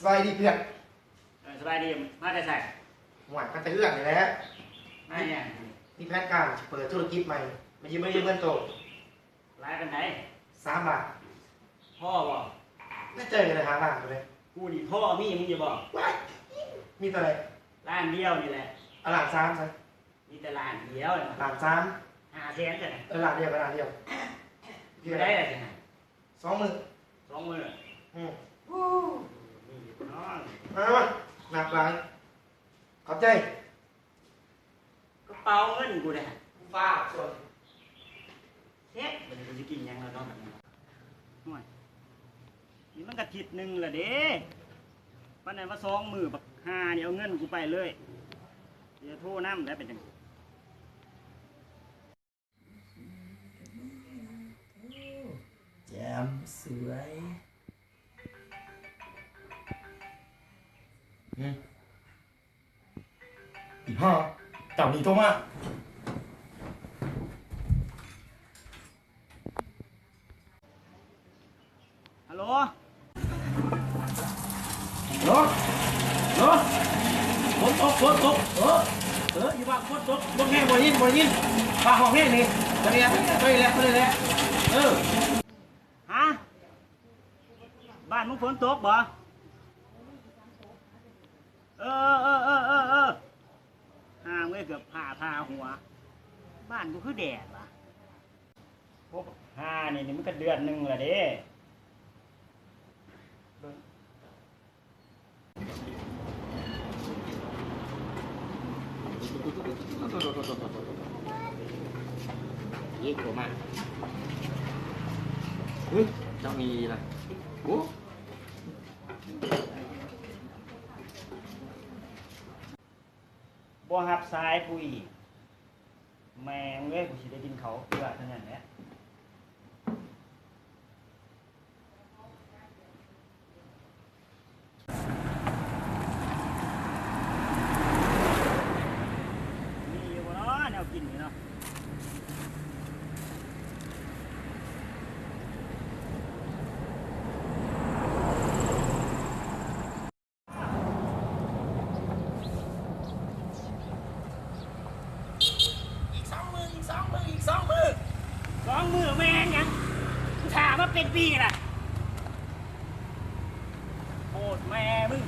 ສະບາຍດີເພື່ອນ. ເອີ ສະບາຍດີ. ມາແຕ່ໃສ? ໂອ້ຍ ມາແຕ່ເຮືອນນີ້ແຫຼະ. ມາຫຍັງ? ມີແຜນການຊິເປີດທຸລະກິດໃໝ່ ມາຢືມເງິນ ຢືມເງິນໂຕ. ຫຼາຍປານໃດ? ສາມລ້ານ. ພໍບໍ່? ໃນໃຈກໍໄດ້ຫ້າລ້ານພຸ້ນແຫຼະ. ກູນີ້ພໍມີມຶງຢູ່ບໍ່? ວ້າຍ ມີເທົ່າໃດ? ລ້ານດຽວນີ້ແຫຼະ. ເອົາລ້ານສາມຊະ. ມີແຕ່ລ້ານດຽວ. ລ້ານສາມ. ຫ້າແສນຊະນະ. ເອີ ລ້ານດຽວກໍລ້ານດຽວ. ມື້ໃດລະຊິໃຫ້? ສອງມື້. ສອງມື້? ອືມ. ໂອ້ ມີຢູ່ເນາະ. ເອົາ ໜັກຫຼາຍ. ຂອບໃຈ. ກະເປົາເງິນກູເດ້ ຝາກສ່ວນ. ເຮັດ ບັດນີ້ກູຊິກິນຫຍັງລະເນາະບັດນີ້. ໂອ້ຍ ນີ້ມັນກະທິດໜຶ່ງລະເດ້ ປານນັ້ນວ່າສອງມື້ ບັກຫ່ານີ້ເອົາເງິນກູໄປເລີຍ. ດຽວໂທນຳແລ້ວເປັນຈັ່ງ. ແຈ່ມສວຍ. ອືມ ອີຫ່າ ເຈົ້ານີ້ໂທມາ. ຮັລໂຫຼ ຮັລໂຫຼ ຮັລໂຫຼ ຝົນຕົກ ຝົນຕົກ. ເອີ ເອີ ຢູ່ບ້ານຝົນຕົກ ລົມແຮງ ບໍ່ໄດ້ຍິນ ບໍ່ໄດ້ຍິນ. ຟ້າຮ້ອງເພງນີ້ ໄປແລ້ວ ໄປແລ້ວ ໄປແລ້ວ. ເອີ ຮະ? ບ້ານມຶງຝົນຕົກບໍ? ເອີ ເອີ ເອີ ເອີ ເອີ ຫ່າເອີຍ ເກືອບຜ້າຜ່າຫົວ. ບ້ານກູຄືແດດຫວາ? ພວກຫ່ານີ້ ນີ້ມັນກະເດືອນໜຶ່ງລະເດ້. ເອີ ເຈົ້ານີ້ລະ ໂອ້ ບໍ່ຮັບສາຍກູອີກ. ແມ່ງເອີຍ ກູຊິໄດ້ກິນເຂົ້າເກືອເທົ່ານັ້ນແຫຼະ. ມີຢູ່ບໍ່ເນາະ ແນວກິນນີ້ເນາະ? ອີກສອງມື້ ອີກສອງມື້ ອີກສອງມື້. ສອງມື້ແມ່ນຫຍັງ? ກູຖ້າມາເປັນປີລະ. ໂພດແມ່ມຶງ.